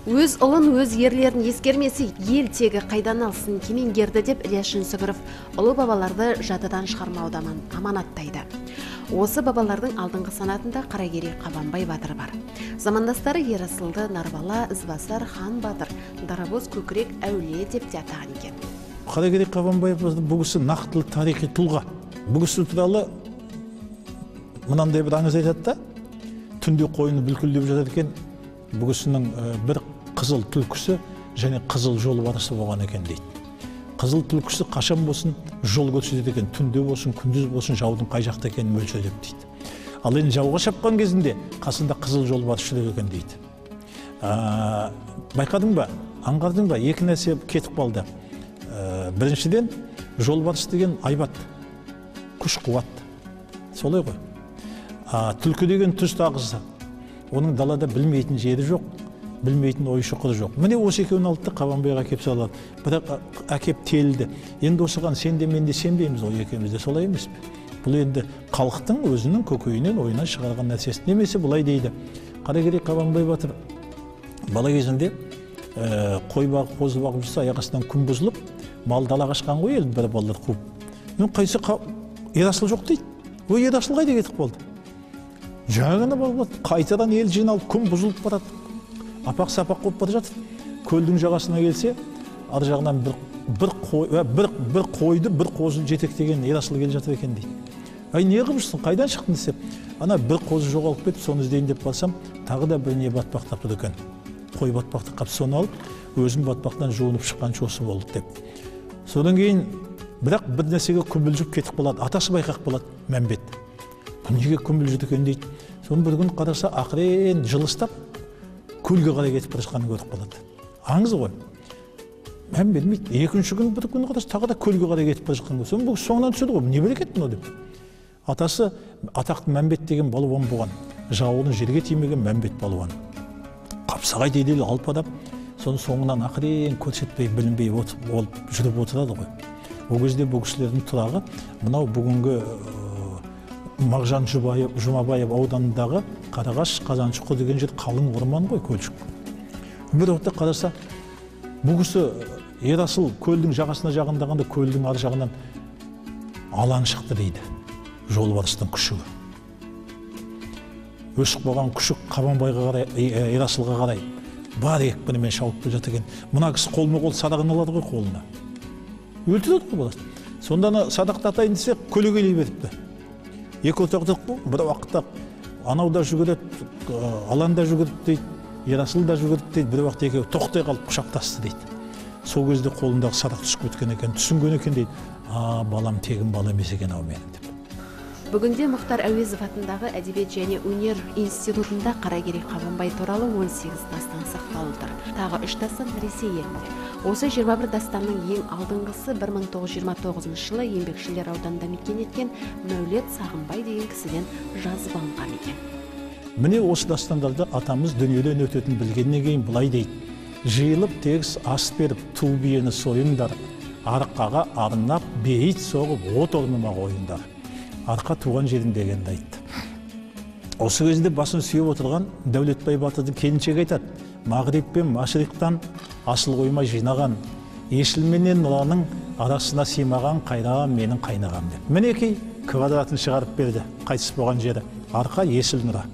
Өз ұлын, өз ерлерін ескермесе, ел тегі қайдан алсын кемеңгерді деп Ілияс Жансүгіров ұлы бабаларды жадыдан шығармауды аманаттайды. Осы бабалардың алдыңғы санатында Қаракерей Қабанбай батыр бар. Замандастары Ерасылды Нарбала, Ізбасар, Хан батыр, Дарабоз көкірек әулие деп те атаған екен. Қаракерей Қабанбай бұл кісі нақтылы тарихи тұлға. Бұл кісі туралы мынандай бір аңыз айтады да, түнде қойыны бүлкілдеп жатады екен, бұл кісінің бір қызыл түлкісі және қызыл жолбарысы болған екен дейді. Қызыл түлкісі қашан болсын жол көрсетеді екен, түнде болсын, күндіз болсын, жаудың қай жақта екенін мөлшерлеп дейді. Ал енді жауға шапқан кезінде қасында қызыл жолбарыс жүреді екен дейді. Байқадың ба, аңғардың ба, екі нәрсе кетіп қалды. Біріншіден, жолбарыс деген айбат, күш қуат, солай ғой. Түлкі деген түз тағысы, оның далада білмейтін жері жоқ, білмейтін ой шұқыры жоқ. Міне осы екеуін алды да Қабанбайға әкеп салады. Бірақ әкеп телді. Енді осыған сен де мен де сенбейміз ғой екеуміз де, солай емес пе? Бұл енді халықтың өзінің көкейінен ойынан шығарған нәрсесі. Немесе былай дейді. Қаракерей Қабанбай батыр бала кезінде қой бағып, қозы бағып жүрсе, аяқ астынан күн бұзылып, мал далаға қашқан ғой енді бір балалар қуып. Мен қайсы Ерасыл жоқ дейді. Ой, Ерасыл қайда кетіп қалды? Жаңа ғана балалар қайтадан ел жиналып, күн бұзылып барады. Апақ-сапақ болып бара жатыр. Көлдің жағасына келсе, ар жағынан бір қойды, бір қозы жетектеген Ерасыл келе жатыр екен дейді. Ай, не қылып жүрсің, қайдан шықтың десе, ана бір қозы жоғалып кетіп, соны іздейін деп барсам, тағы да бір не батпақтап тұр екен. Қой батпақты қап, соны алып, өзім батпақтан жуынып шыққан осы болды деп. Содан кейін бірақ бір нәрсеге күмілжіп кетіп қалады, атасы байқап қалады Мәмбет. Бұл неге күмілжіді екен дейді. Соны бір күн қараса, ақырен жылыстап, көлге қарай кетіп бара жатқанын көріп қалады. Аңыз ғой. Мән бермейді. Екінші күн бір күн қараса, тағы да көлге қарай кетіп бара жатқанын көреді. Соны бұл соңынан түседі ғой, не берекет мынау деп. Атасы атақты Мәмбет деген балуан болған. Жауының жерге тимеген Мәмбет балуан. Қапсағай дедел алып адам, соның соңынан ақырен көрсетпей, білінбей болып жүріп отырады ғой. Ол кезде бұл кісілердің тұрағы мынау бүгінгі Мағжан Жұмабаев ауданындағы Қарағаш Қазаншұқыр деген жер қалың орман ғой, көлшік. Бір уақытта қараса, бұл кісі Ерасыл көлдің жағасына жақындағанда көлдің ар жағынан алаң шықты дейді. Жолбарыстың күшігі. Өсіп болған күшік Қабанбайға қарай, Ерасылға қарай бар екпінімен шауып келе жатыр екен. Мына кісі қолма-қол садағын алады ғой қолына. Өлтіреді ғой баласын. Сонда ана садақты атайын десе, көлегейлей беріпті. Екі ортақ бір уақытта анау да жүгіреді, алан да жүгірді дейді, Ерасыл да жүгірді дейді, бір уақытта екеуі тоқтай қалып құшақтасты дейді. Сол кезде қолындағы садақ түсіп кеткен екен, түсінген екен дейді. А, балам тегін бала емес екен ау менің деп. Бүгінде Мұхтар Әуезов атындағы Әдебиет және өнер институтында Қаракерей Қабанбай туралы 18 дастан сақталып тұр. Тағы 3 дастан Ресей елінде. Осы 21 дастанның ең алдыңғысы 1929 жылы Еңбекшілер ауданында мекен еткен Мәулет Сағынбай деген кісіден жазып алынған екен. Міне осы дастандарда атамыз дүниеден өтетін білгеннен кейін былай дейді. Жиылып тегіс ас беріп, ту биені сойыңдар, арқаға арнап бейіт соғып, от орныма қойыңдар. Арқа туған жерім дегенді айтты. Осы кезде басын сүйеп отырған Дәулетбай батырдың келіншегі айтады. Мағриб пен Машриқтан асыл қоймай жинаған, Есіл менен Нұраның арасына сыймаған қайраған менің қайнағам деп. Мінекей квадратын шығарып берді, қайтыс болған жері. Арқа, Есіл, Нұра.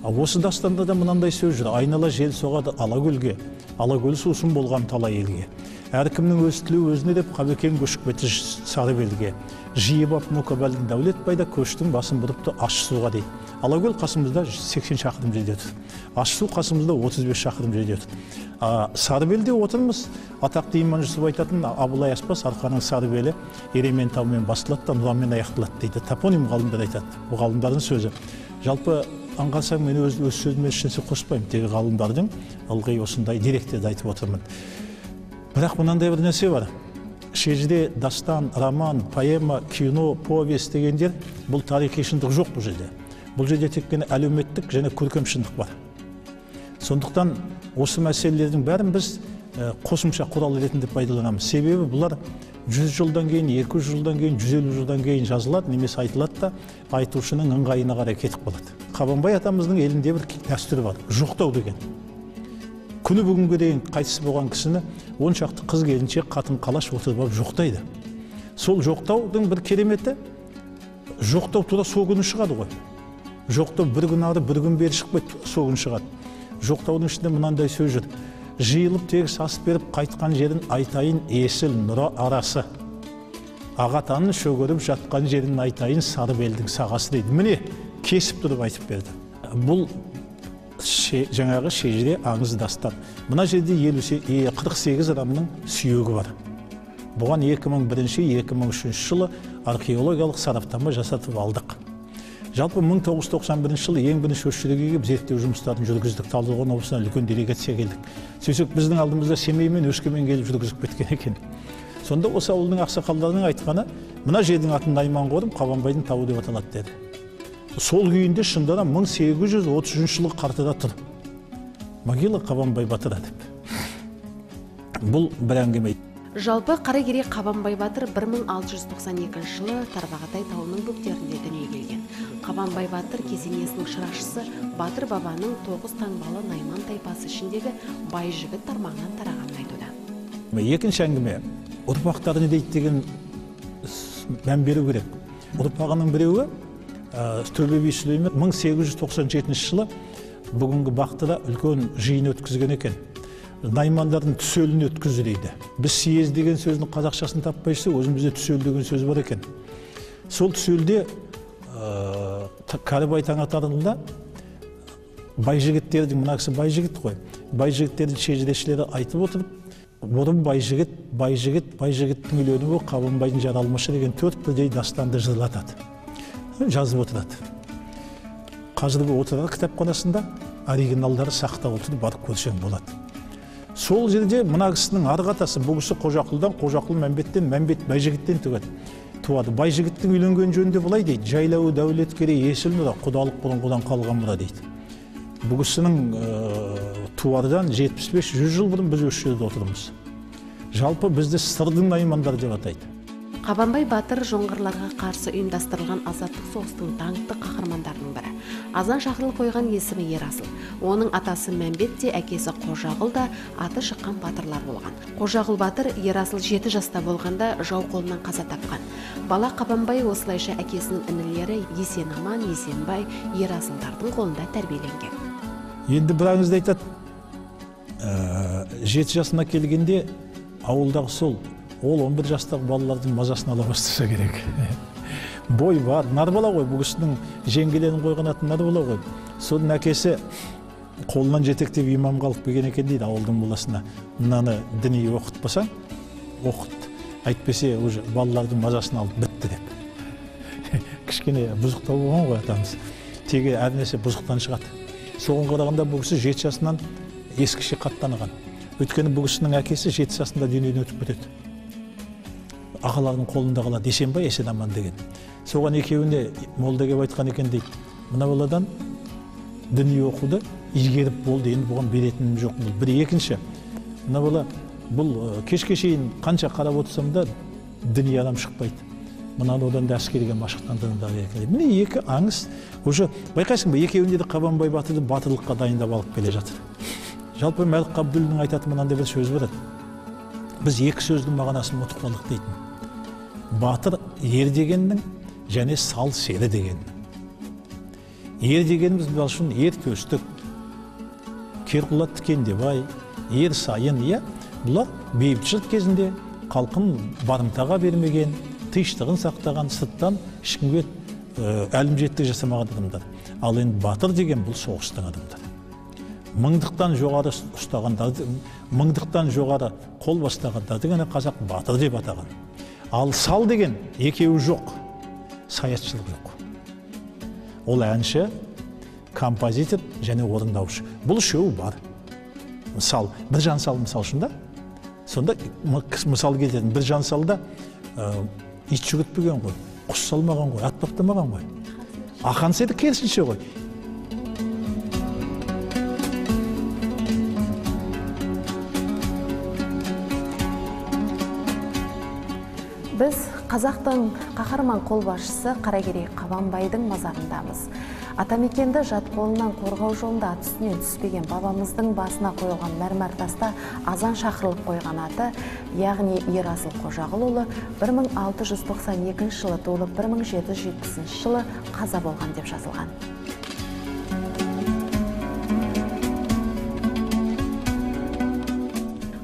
Осы дастанда да мынандай сөз жүр. Айнала жел соғады Алакөлге, Алакөл сусын болған талай елге. Әркімнің өз тілеуі өзіне деп Қабекең көшіп кетті Сарыбелге. Жиып ап Мұқабәлдің Дәулетбай да көштің басын бұрыпты Ащысуға дейді. Алакөл қасымызда 80 шақырым жерде тұр. Ащысу қасымызда 35 шақырым жерде тұр. Сарыбелде отырмыз. Атақты Иман Жүсіп айтатын Абылай Аспас Арқаның Сарыбелі Ереймен тауымен басталады да Нұрамен аяқталады дейді. Топоним ғалымдар айтады. Бұл ғалымдардың сөзі. Жалпы аңғарсаң мен өз сөзіме ешнәрсе қоспаймын. Тегі ғалымдардың ылғи осындай деректерді айтып отырмын. Бірақ мынандай бір нәрсе бар. Шежіре, дастан, роман, поэма, кино, повесть дегендер бұл тарихи шындық жоқ бұл жерде. Бұл жерде тек қана әлеуметтік және көркем шындық бар. Сондықтан осы мәселелердің бәрін біз қосымша құрал ретінде пайдаланамыз. Себебі бұлар 100 жылдан кейін, 200 жылдан кейін, 150 жылдан кейін жазылады, немесе айтылады да айтушының ыңғайына қарай кетіп қалады. Қабанбай атамыздың елінде бір дәстүр бар, жоқтау деген. Күні бүгінге дейін қайтыс болған кісіні 10 шақты қыз келіншек, қатын қалаш отырып алып жоқтайды. Сол жоқтаудың бір кереметі, жоқтау тура сол күні шығады ғой. Жоқтау бір күн ары, бір күн бері шықпайды, сол күні шығады. Жоқтаудың ішінде мынандай сөз жүр. Жиылып тегіс ас беріп қайтқан жерін айтайын Есіл Нұра арасы. Ағатанын шөгеріп жатқан жерін айтайын Сарыбелдің сағасы дейді. Міне, кесіп тұрып айтып берді. Бұл жаңағы шежіре аңыз дастан. Мына жерде 48 адамның сүйегі бар. Бұған 2001-2003 жылы археологиялық сараптама жасатып алдық. Жалпы 1991 жылы ең бірінші осы жерге келіп зерттеу жұмыстарын жүргіздік. Талдықорған облысынан үлкен делегация келдік. Сөйтсек біздің алдымызда Семей мен Өскемен келіп жүргізіп кеткен екен. Сонда осы ауылдың ақсақалдарының айтқаны, мына жердің атын Найман қорым, Қабанбайдың тауы деп аталады деді. Сол күйінде шынында да 1833 жылғы картада тұр. Могила Қабанбай батыра деп. Бұл бір әңгіме. Жалпы Қаракерей Қабанбай батыр 1692 жылы Тарбағатай тауының бөктерінде дүниеге келген. Қабанбай батыр кесенесінің шырақшысы батыр бабаның 9 таңбалы Найман тайпасы ішіндегі Байжігіт тармағынан тарағанын айтуда. Екінші әңгіме, ұрпақтары не дейді деген мән беру керек. Ұрпағының біреуі Төле би Сүлеймен 1897 жылы бүгінгі Бақтыда үлкен жиын өткізген екен. Наймандардың түсөлін өткізді дейді. Біз съезд деген сөздің қазақшасын таппай жүрсек, өзімізде түсөл деген сөз бар екен. Сол түсөлде Кәрібай Таңатарында байжігіттердің, мына кісі байжігіт қой, байжігіттердің шежірешілері айтып отырып, бұрын байжігіт, байжігіт, байжігіттің үйленуі Қабанбайдың жаралмышы деген 4 бірдей дастанды жырлатады. Жазып отырады. Қазіргі Отырар кітапханасында оригиналдары сақтаулы тұр, барып көрсең болады. Сол жерде мына кісінің арғы атасы, бұл кісі Қожақұлдан, Қожақұл Мәмбеттен, Мәмбет Байжігіттен туады. Байжігіттің үйленген жөнінде былай дейді: жайлауы Дәулеткерей Есіл Нұра, құдалық бұрынғыдан қалған мұра дейді. Бұл кісінің туардан 75-100 жыл бұрын біз осы жерде отырмыз. Жалпы бізді Сырдың наймандары деп атайды. Қабанбай батыр жоңғарларға қарсы ұйымдастырылған азаттық соғыстың даңқты қаһармандарының бірі. Азан шақырыл қойған есімі Ерасыл. Оның атасы Мәмбет те, әкесі Қожағұл да аты шыққан батырлар болған. Қожағұл батыр Ерасыл 7 жаста болғанда жау қолынан қаза тапқан. Бала Қабанбай осылайша әкесінің інілері Есенаман, Есенбай, Ерасылдардың қолында тәрбиеленген. Енді бір аңызда айтады, 7 жасына келгенде ауылдағы сол ол 11 жастағы балалардың мазасын ала бастаса керек. Бой бар, нар бала ғой, бұл кісінің жеңгелерін қойған аты нар бала ғой. Соның әкесі қолынан жетектеп имамға алып келген екен дейді ауылдың баласына. Мынаны діни оқытпасаң, оқыт, әйтпесе уже балалардың мазасын алып бітті деп. Кішкене бұзықтау болған ғой атамыз. Теге әр нәрсе бұзықтан шығады. Соған қарағанда бұл кісі 7 жасынан ескіше қаттанған. Өйткені бұл кісінің әкесі 7 жасында дүниеден өтіп кетеді. Ағаларының қолында қалады, Есенбай, Есенаман деген. Соған екеуіне молда келіп айтқан екен дейді. Мына баладан діни оқуды игеріп болды, енді бұған беретінім жоқ. Бұл бір екінші. Мына бала бұл кешке шейін қанша қарап отырсам да діни адам шықпайды. Мынаны одан да әскерге машықтандырыңдар екен. Міне екі аңыз уже байқайсың ба, екеуінде де Қабанбай батырды батырлыққа дайындап алып келе жатыр. Жалпы Мәлік Қабдуллиннің айтатын мынандай бір сөзі бар еді. Біз екі сөздің мағынасын ұмытып қалдық дейтін. Батыр ер дегеннің және сал сері дегеннің. Ер дегеніміз мысал үшін ер төстік, Керқұлат Кендебай, ер сайын, иә, бұлар бейбітшілік кезінде халқын барымтаға бермеген, тыныштығын сақтаған, сырттан ешкімге әлімжеттік жасамаған адамдар. Ал енді батыр деген бұл соғыстың адамдары. Мыңдықтан жоғары ұстағандарды, мыңдықтан жоғары қол бастағандарды ғана қазақ батыр деп атаған. Ал сал деген екеуі жоқ, саятшылық жоқ. Ол әнші, композитор және орындаушы. Бұл үшеуі бар. Мысал, бір жан сал мысал үшін да. Сонда мысал келтірдім. Бір жан салда ит жүгіртпеген ғой, құс салмаған ғой, ат баптамаған ғой. Ақан сері керісінше ғой. Біз қазақтың қаһарман қолбасшысы Қаракерей Қабанбайдың мазарындамыз. Атамекенді жат қолынан қорғау жолында ат үстінен түспеген бабамыздың басына қойылған мәрмәр таста азан шақырылып қойған аты, яғни Ерасыл Қожағұлұлы 1692 жылы туылып, 1770 жылы қаза болған деп жазылған.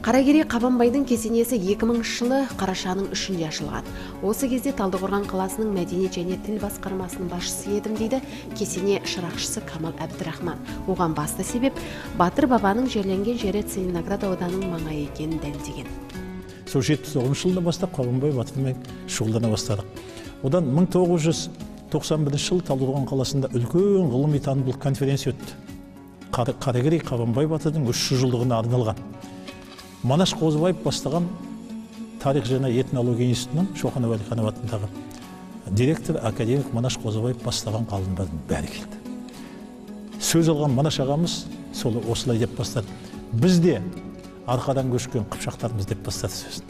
Қаракерей Қабанбайдың кесенесі 2000 жылы қарашаның 3-інде ашылған. Осы кезде Талдықорған қаласының мәдениет және тіл басқармасының басшысы едім, дейді кесене шырақшысы Камал Әбдірахман. Оған басты себеп батыр бабаның жерленген жері Целиноград ауданының маңайы екенін дәлелдеген. Сол 79 жылдан бастап Қабанбай батырмен шұғылдана бастадық. Одан 1991 жылы Талдықорған қаласында үлкен ғылыми танымдылық конференция өтті. Қаракерей Қабанбай батырдың 300 жылдығына арналған. Манаш Қозыбаев бастаған тарих және этнология институтының Шоқан Уәлиханов атындағы директор, академик Манаш Қозыбаев бастаған ғалымдардың бәрі келді. Сөз алған Манаш ағамыз сол осылай деп бастады. Біз де арқадан көшкен қыпшақтармыз деп бастады сөзін.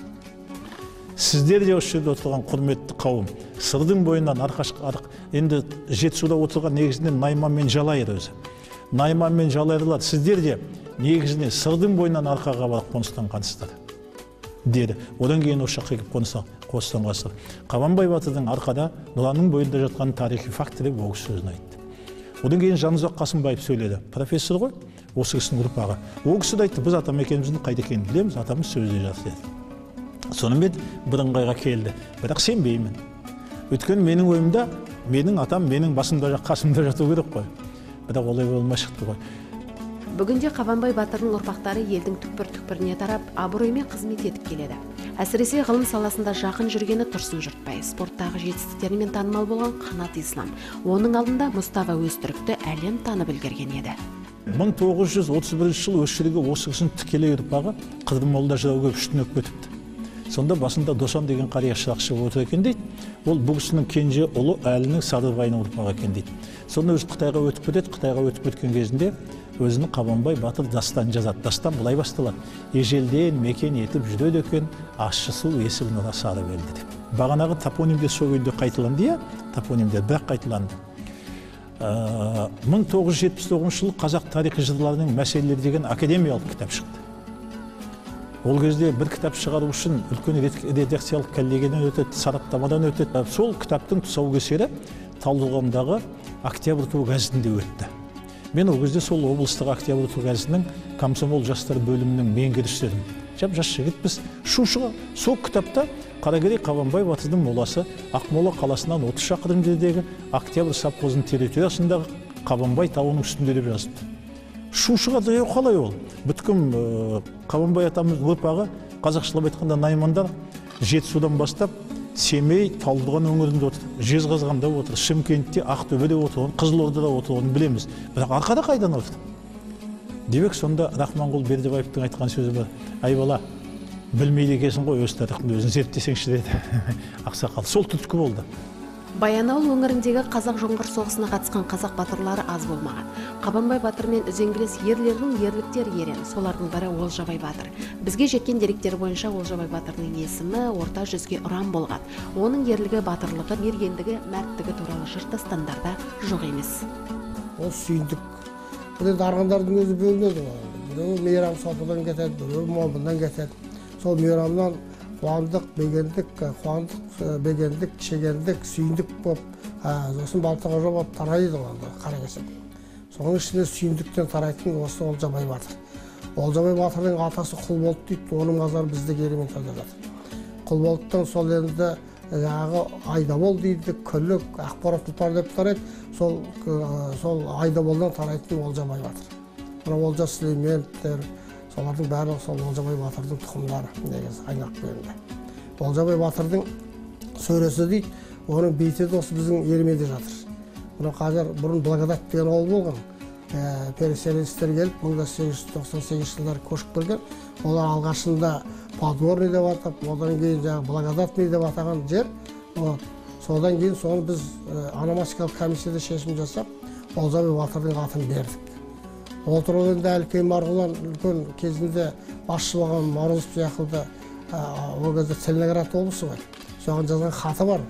Сіздер де осы жерде отырған құрметті қауым, Сырдың бойынан енді Жетісуда отырған негізінен Найман мен Жалайыр өзі. Найман мен Жалайырлар, сіздер де негізінен Сырдың бойынан арқаға барып қоныстанғансыздар деді. Одан кейін осы жаққа келіп қоныстанғансыздар. Қабанбай батырдың арқада Нұраның бойында жатқан тарихи факті деп ол кісі сөзін айтты. Одан кейін Жанұзақ Қасымбаев сөйледі. Профессор ғой, осы кісінің ұрпағы. Ол кісі де айтты, біз атамекеніміздің қайда екенін білеміз, атамыз сөзде жатыр деді. Сонымен бір ыңғайға келді. Бірақ сенбеймін. Өйткені менің ойымда, менің атам менің басымда, қасымда жату керек қой. Бірақ олай болмай шықты ғой. Бүгінде Қабанбай батырдың ұрпақтары елдің түкпір-түкпіріне тарап, абыроймен қызмет етіп келеді. Әсіресе ғылым саласында жақын жүргені Тұрсын Жұртбай, спорттағы жетістіктерімен танымал болған Қанат Ислам. Оның алдында Мұстафа Өзтүрікті әлем танып үлгерген еді. 1931 жылы осы жерге осы кісінің тікелей ұрпағы Қыдырмолда жырау келіп үстіне өтіпті. Сонда басында Досан деген қария шырақшы отыр екен дейді. Ол бұл кісінің кенже ұлы Әлінің Садырбайының ұрпағы екен дейді. Сонда өзі Қытайға өтіп кетеді. Қытайға өтіп кеткен кезінде өзінің Қабанбай батыр дастанын жазады. Дастан былай басталады. Ежелден мекен етіп жүреді екен, ащы су Есіл Нұра сары белді деп. Бағанағы топонимдер сол күйінде қайталанды, топонимдер бірақ қайталанды. 1979 жылы Қазақ тарихи жырларының мәселелері деген академиялық кітап шықты. Ол кезде бір кітап шығару үшін үлкен редакциялық коллегиядан өтеді, сараптамадан өтеді. Сол кітаптың тұсаукесері Талдықорғандағы Октябрь туы газетінде өтті. Мен ол кезде сол облыстық Октябрь туы газетінің комсомол жастар бөлімінің меңгерушісі едім. Жап-жас жігітпіз. Шу шыға. Сол кітапта Қаракерей Қабанбай батырдың моласы Ақмола қаласынан 30 шақырым жердегі Октябрь совхозының территориясындағы Қабанбай тауының үстінде деп жазыпты. Шу шығады, қалай ол? Бүткім Қабанбай атамыздың ұрпағы, қазақшалап айтқанда наймандар, Жетісудан бастап Семей, Талдықорған өңірінде отыр, Жезқазғанда отыр, Шымкентте, Ақтөбеде отыр, Қызылордада отыр, оны білеміз. Бірақ арқада қайдан отыр? Демек, сонда Рахманқұл Бердібаевтың айтқан сөзі бар. Ай бала, білмейді екенсің ғой, өз тарихыңды өзің зерттесеңші деді ақсақал. Сол түрткі болды. Баянауыл өңіріндегі қазақ-жоңғар соғысына қатысқан қазақ батырлары аз болмаған. Қабанбай батыр мен үзеңгілес ерлерінің ерліктері ерен, солардың бірі Олжабай батыр. Бізге жеткен деректер бойынша Олжабай батырдың есімі орта жүзге ұран болған. Оның ерлігі, батырлығы, мергендігі, мәрттігі туралы жыр дастандарда жоқ емес. Ол Сүйіндік. Бұл енді арғындардың өзі бөлінеді ғой. Біреуі Мейрам Сопыдан кетеді, біреуі Момыннан кетеді. Сол Мейрамнан Қуандық, Бегендік, Қуандық, Бегендік, Шегендік, Сүйіндік болып, сосын Балтақожа болып тарайды ғой Қаракесек. Соның ішінде Сүйіндіктен тарайтын осы Олжабай батыр. Олжабай батырдың атасы Құлболт дейді, оның мазары бізде Ерейментауда жатыр. Құлболттан сол енді жаңағы Айдабол дейді, Күлік, Ақборат тұлпар деп тарайды. Сол Айдаболдан тарайтын Олжабай батыр. Мына Олжас Сүлейменовтер, солардың барлығы сол Олжабай батырдың тұқымдары негізі айналып келгенде. Олжабай батырдың сөресі дейді, оның бейіті де осы біздің Ерейменде жатыр. Мына қазір бұрын Благодат деген ауыл болған. Переселенецтер келіп 1898 жылдары көшіп келген. Олар алғашында Подгорный деп атап, одан кейін жаңағы Благодатный деп атаған жер. Содан кейін соны біз ономастикалық комиссияда шешім жасап, Олжабай батырдың атын бердік. Ол туралы енді Әлкей Марғұлан үлкен кезінде басшы болған Морозов сияқты, ол кезде Целиноград облысы ғой, соған жазған хаты бар.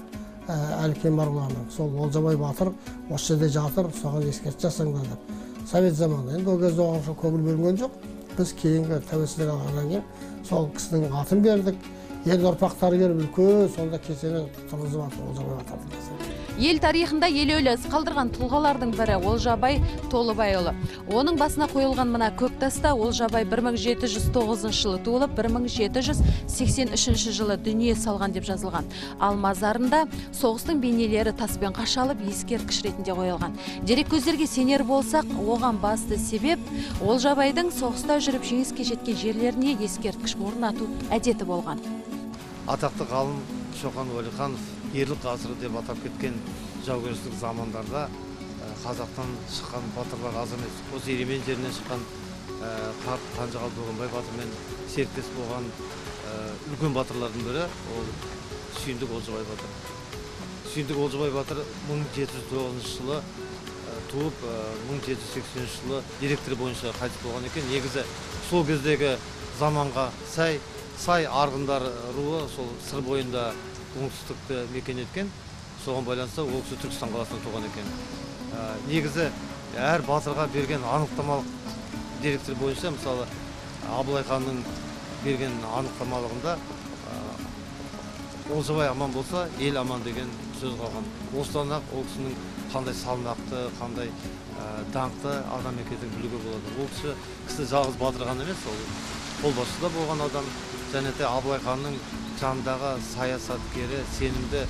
Әлкен Марғұланның. Сол Олжабай батыр осы жерде жатыр, соған ескерткіш жасаңдар деп. Совет заманында енді ол кезде оған көңіл бөлінген жоқ. Біз кейінгі тәуелсіздік алғаннан кейін сол кісінің атын бердік. Енді ұрпақтары келіп үлкен сонда кесене тұрғызып жатыр Олжабай батырдың кесенесі. Ел тарихында елеулі із қалдырған тұлғалардың бірі Олжабай Толыбайұлы. Оның басына қойылған мына көк таста Олжабай 1709 жылы туылып, 1783 жылы дүние салған деп жазылған. Ал мазарында соғыстың бейнелері таспен қашалып, ескерткіш ретінде қойылған. Дереккөздерге сенер болсақ, оған басты себеп Олжабайдың соғыста жүріп жеңіске жеткен жерлеріне ескерткіш орнату әдеті болған. Атақты ғалым Шоқан Уәлиханов ерлік ғасыры деп атап кеткен жаугершілік замандарда қазақтан шыққан батырлар аз емес. Осы Ереймен жерінен шыққан қарт Қанжығал Бөгенбай батырмен серіктес болған үлкен батырлардың бірі ол Сүйіндік Олжабай батыр. Сүйіндік Олжабай батыр 1709 жылы туып, 1783 жылы деректер бойынша қайтыс болған екен. Негізі сол кездегі заманға сай арғындар руы сол Сыр бойында оңтүстікті мекен еткен, соған байланысты ол кісі Түркістан қаласында туған екен. Негізі әр батырға берген анықтамалық деректер бойынша, мысалы Абылай ханның берген анықтамалығында Олжабай аман болса, ел аман деген сөз қалған. Осыдан ақ ол кісінің қандай салмақты, қандай даңқты адам екендігін білуге болады. Ол кісі жалғыз батыр ғана емес, ол қолбасшы да болған адам. Және де Абылай ханның жанындағы саясаткері, сенімді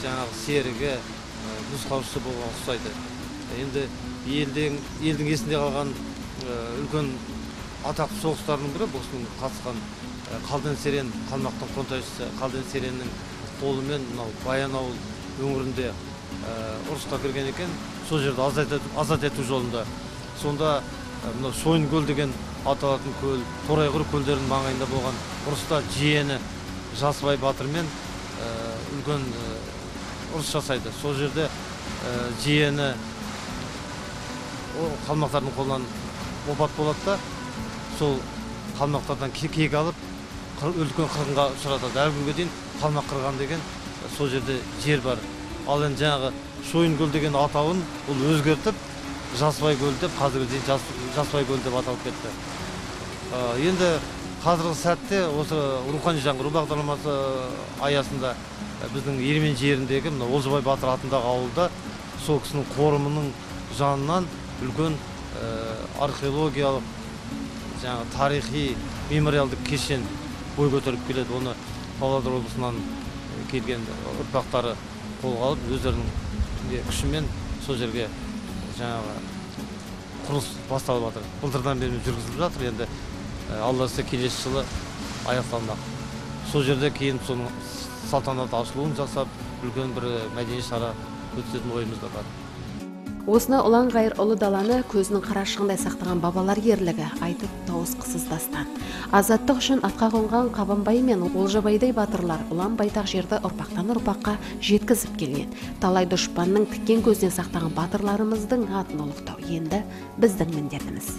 жаңағы серігі, нұсқаушысы болған ұқсайды. Енді елдің есінде қалған үлкен атақты соғыстарының бірі бұл кісінің қатысқан Қалден Серен, қалмақтың қонтайшысы Қалден Сереннің қолымен мынау Баянауыл өңірінде ұрысқа кірген екен. Сол жерді азат ету жолында. Сонда мынау Шойынкөл деген аталатын көл, Торайғыр көлдерінің маңайында болған ұрыста жиені Жасыбай батырмен үлкен ұрыс жасайды. Сол жерде жиені қалмақтардың қолынан опат болады да, сол қалмақтардан кек алып, үлкен қырғынға ұшыратады. Әлі күнге дейін қалмақ қырған деген сол жерде жер бар. Ал енді жаңағы Шойынкөл деген атауын ол өзгертіп, Жасыбай көлі деп, қазіргі дейін Жасыбай көлі деп аталып кетті. Енді қазіргі сәтте осы рухани жаңғыру бағдарламасы аясында біздің Ереймен жеріндегі мына Олжабай батыр атындағы ауылда сол кісінің қорымының жанынан үлкен археологиялық жаңағы тарихи мемориалдық кешен бой көтеріп келеді. Оны Павлодар облысынан келген ұрпақтары қолға алып, өздерінің күшімен сол жерге жаңағы құрылыс басталып жатыр. Былтырдан бері жүргізіліп жатыр. Енді Алла қаласа келесі жылы аяқталмақ. Сол жерде кейін соның салтанат ашылуын жасап, үлкен бір мәдени шара өткізетін ойымыз да бар. Осыны ұлан-ғайыр ұлы даланы көзінің қарашығындай сақтаған бабалар ерлігі айтып тауысқысыз дастан. Азаттық үшін атқа қонған Қабанбай мен Олжабайдай батырлар ұлан байтақ жерді ұрпақтан ұрпаққа жеткізіп келген. Талай дұшпанның тіккен көзінен сақтаған батырларымыздың атын ұлықтау енді біздің міндетіміз.